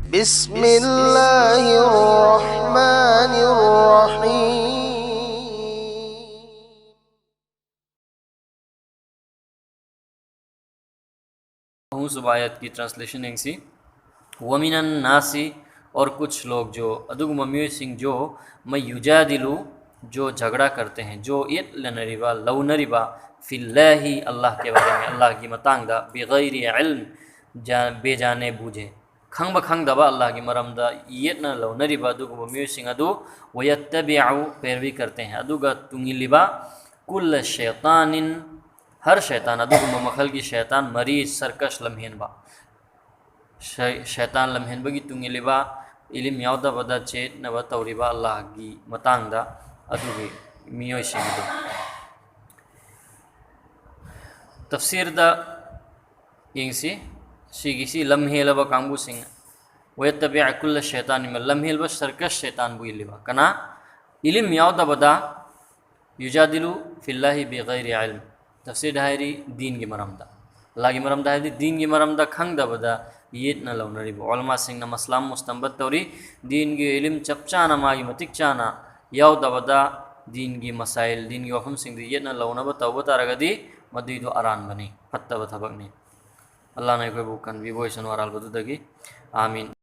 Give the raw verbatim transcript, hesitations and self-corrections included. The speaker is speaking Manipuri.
بسم الله الرحمن الرحيم. ꯑꯍꯨꯝꯁꯨꯕ ꯑꯥꯌꯠꯀꯤ translation ꯌꯦꯡꯁꯤ꯫ ومن الناس, और कुछ लोग जो, ꯑꯗꯨꯒꯨꯝꯕ ꯃꯤꯑꯣꯏꯁꯤꯡ जो, من يجادل, जो झगड़ा करते हैं, जो ꯌꯦꯠꯂꯅꯔꯤꯕ, ꯂꯧꯅꯔꯤꯕ, في الله, ꯑꯜꯂꯥꯍꯒꯤ ꯕꯥꯔꯦ ꯃꯦ, ꯑꯜꯂꯥꯍꯒꯤ ꯃꯇꯥꯡꯗ, بغير علم, ꯖꯥ-, ꯕꯦꯖꯥꯅꯦ ꯕꯨꯖꯦ, ꯈꯪꯕ ꯈꯪꯗꯕ ꯑꯜꯂꯥꯍꯒꯤ ꯃꯔꯝꯗ ꯌꯦꯠꯅ ꯂꯧꯅꯔꯤꯕ ꯑꯗꯨꯒꯨꯝꯕ ꯃꯤꯑꯣꯏꯁꯤꯡ ꯑꯗꯨ, ويتبع, ꯄꯦꯔꯣꯏ ꯀꯔꯇꯦ ꯍꯦ, ꯑꯗꯨꯒ ꯇꯨꯡꯏꯜꯂꯤꯕ, كل شيطان, ꯍꯔ ꯁꯩꯇꯥꯟ, ꯑꯗꯨꯒꯨꯝꯕ ꯃꯈꯜꯒꯤ ꯁꯩꯇꯥꯟ, ꯃꯔꯤ ꯁꯔꯀꯁ ꯂꯝꯍꯦꯟꯕ, ꯁꯩ-, ꯁꯩꯇꯥꯟ ꯂꯝꯍꯦꯟꯕꯒꯤ ꯇꯨꯡꯏꯜꯂꯤꯕ, ꯏꯂꯤꯝ ꯌꯥꯎꯗꯕꯗ ꯆꯦꯠꯅꯕ ꯇꯧꯔꯤꯕ ꯑꯜꯂꯥꯍꯒꯤ ꯃꯇꯥꯡꯗ ꯑꯗꯨꯒꯤ ꯃꯤꯑꯣꯏꯁꯤꯡ ꯑꯗꯨ꯫ ꯇꯐꯁꯤꯔꯗ ꯌꯦꯡꯁꯤ, ꯁꯤꯒꯤꯁꯤ ꯂꯝꯍꯦꯜꯂꯕ ꯀꯥꯡꯕꯨꯁꯤꯡ, ويتبع كل شيطان, ꯂꯝꯍꯦꯜꯕ ꯁꯔꯀꯁ ꯁꯩꯇꯥꯟꯕꯨ ꯏꯜꯂꯤꯕ꯫ ꯀꯅꯥ? ꯏꯂꯤꯝ ꯌꯥꯎꯗꯕꯗ, يجادل في الله بغير علم, ꯇꯐꯁꯤꯔꯗ ꯍꯥꯏꯔꯤ ꯗꯤꯟꯒꯤ ꯃꯔꯝꯗ, ꯑꯜꯂꯥꯍꯒꯤ ꯃꯔꯝꯗ ꯍꯥꯏꯕꯗꯤ ꯗꯤꯟꯒꯤ ꯃꯔꯝꯗ ꯈꯪꯗꯕꯗ ꯌꯦꯠꯅ ꯂꯧꯅꯔꯤꯕ꯫ ꯎꯂꯃꯥꯁꯤꯡꯅ ꯃꯁꯂꯥ ꯃꯨꯁꯇꯝꯕꯠ ꯇꯧꯔꯤ, ꯗꯤꯟꯒꯤ ꯏꯂꯤꯝ ꯆꯞ ꯆꯥꯅ, ꯃꯥꯒꯤ ꯃꯇꯤꯛ ꯆꯥꯅ ꯌꯥꯎꯗꯕꯗ, ꯗꯤꯟꯒꯤ ꯃꯁꯥꯏꯜ, ꯗꯤꯟꯒꯤ ꯋꯥꯐꯝꯁꯤꯡꯗꯨ ꯌꯦꯠꯅ ꯂꯧꯅꯕ ꯇꯧꯕ ꯇꯥꯔꯒꯗꯤ, ꯃꯗꯨꯏꯗꯨ ꯑꯔꯥꯟꯕꯅꯤ, ꯐꯠꯇꯕ ꯊꯕꯛꯅꯤ꯫ ꯑꯜꯂꯥꯍꯅ ꯑꯩꯈꯣꯏꯕꯨ ꯀꯟꯕꯤꯕ ꯑꯣꯏꯁꯅꯨ ꯑꯔꯥꯟꯕꯗꯨꯗꯒꯤ꯫ ꯑꯥꯃꯤꯟ꯫